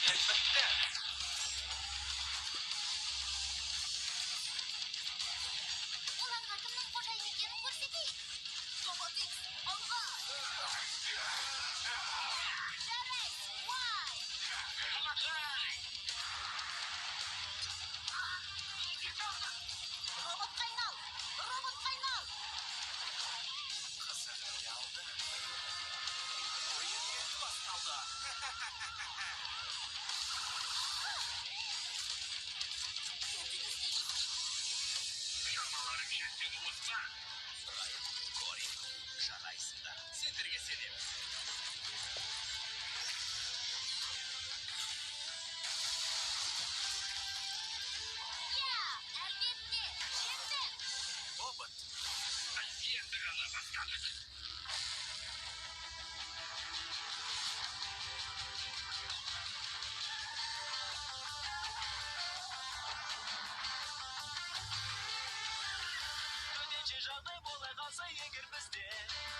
Әлбетте. Оларға кімнің қожайын екенін көрсетейік. Тобот Икс, алға! Жарайсың, Уай! Роботқа айнал! Роботқа айнал! Қызық алды. Ойын енді басталды. Енді не істейміз? Шамаларың жетеді осыған. Райан, Кори, жарайсыңдар. Сендерге сенемін. Иә, әлбетте, жеңдік! Тобот. Енді ғана бастадық. Төтенше жағдай бола қалса егер бізде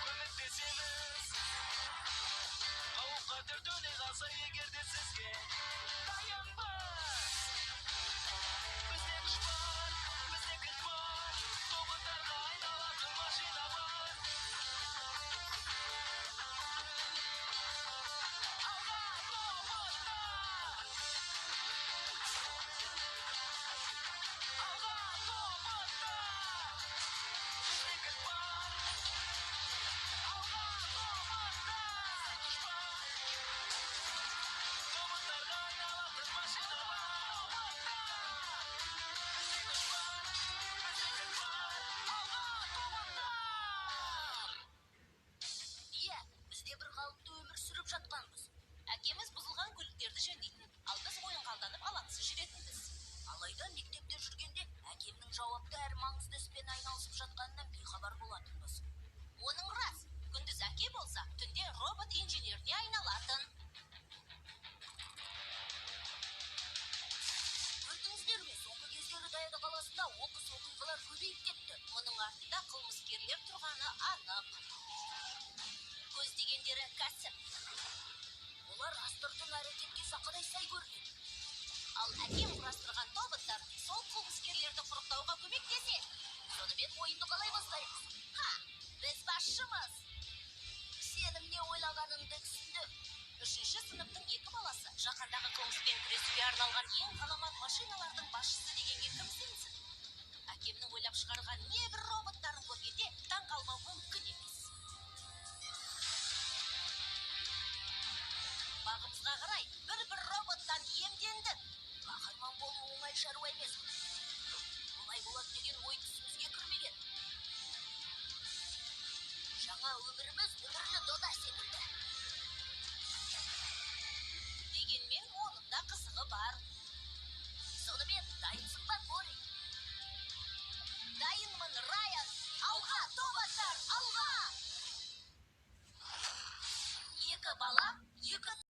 көмектесеміз. Қауіп қатер төне қалса егер де сізге таянбыз. Бізде күш бар, бізде кілт бар, тоботтарға айналатын машина бар. Алға, тоботтар! Алға, тоботтар! Бізде кілт бар. Алға, тоботтар! Бізде күш бар. Тоботтарға айналатын машина бар. Тоботтар! Бізде күш бар. Бізде кілт бар. Алға, тоботтар! Иә, біз де бір қалыпты өмір сүріп жатқанбыз. Әкеміз бұзылған көліктерді жөндейтін, ал біз ойынға алданып алаңсыз жүретінбіз. Алайда мектепте жүргенде әкемнің жауапты әрі маңызды іспен айналысып жатқанынан бейхабар болатынбыз. Оның рас, күндіз әке болса, түнде робот инженеріне айналатын. Көрдіңіздер ме, соңғы кездері Дайда қаласында оқыс оқиғалар көбейіп кетті. Мұның артында қылмыскерлер тұрғаны анық. Көздегендері кәсіп. Олар астыртын әрекетке сақадай сай көрінеді. Ал әкем құрастырған тоботтар сол қылмыскерлерді құрықтауға көмектеседі. Сонымен ойынды қалай бастаймыз? Ха, біз басшымыз. Сенің не ойлағаныңды түсіндім. Үшінші сыныптың екі баласы жаһандағы қылмыспен күресуге арналған ең ғаламат машиналардың басшысы дегенге кім сенсін? Әкемнің ойлап шығарған небір роботтарын көргенде таң қалмау мүмкін емес. Бағымызға қарай бір-бір роботтан иемдендік. Қаһарман болу оңай шаруа емес. Бұлай болады деген ой түсімізге кірмеген. Жаңа өміріміз дүбірлі дода секілді. Дегенмен оның да қызығы бар. Сонымен дайынсың ба, Кори?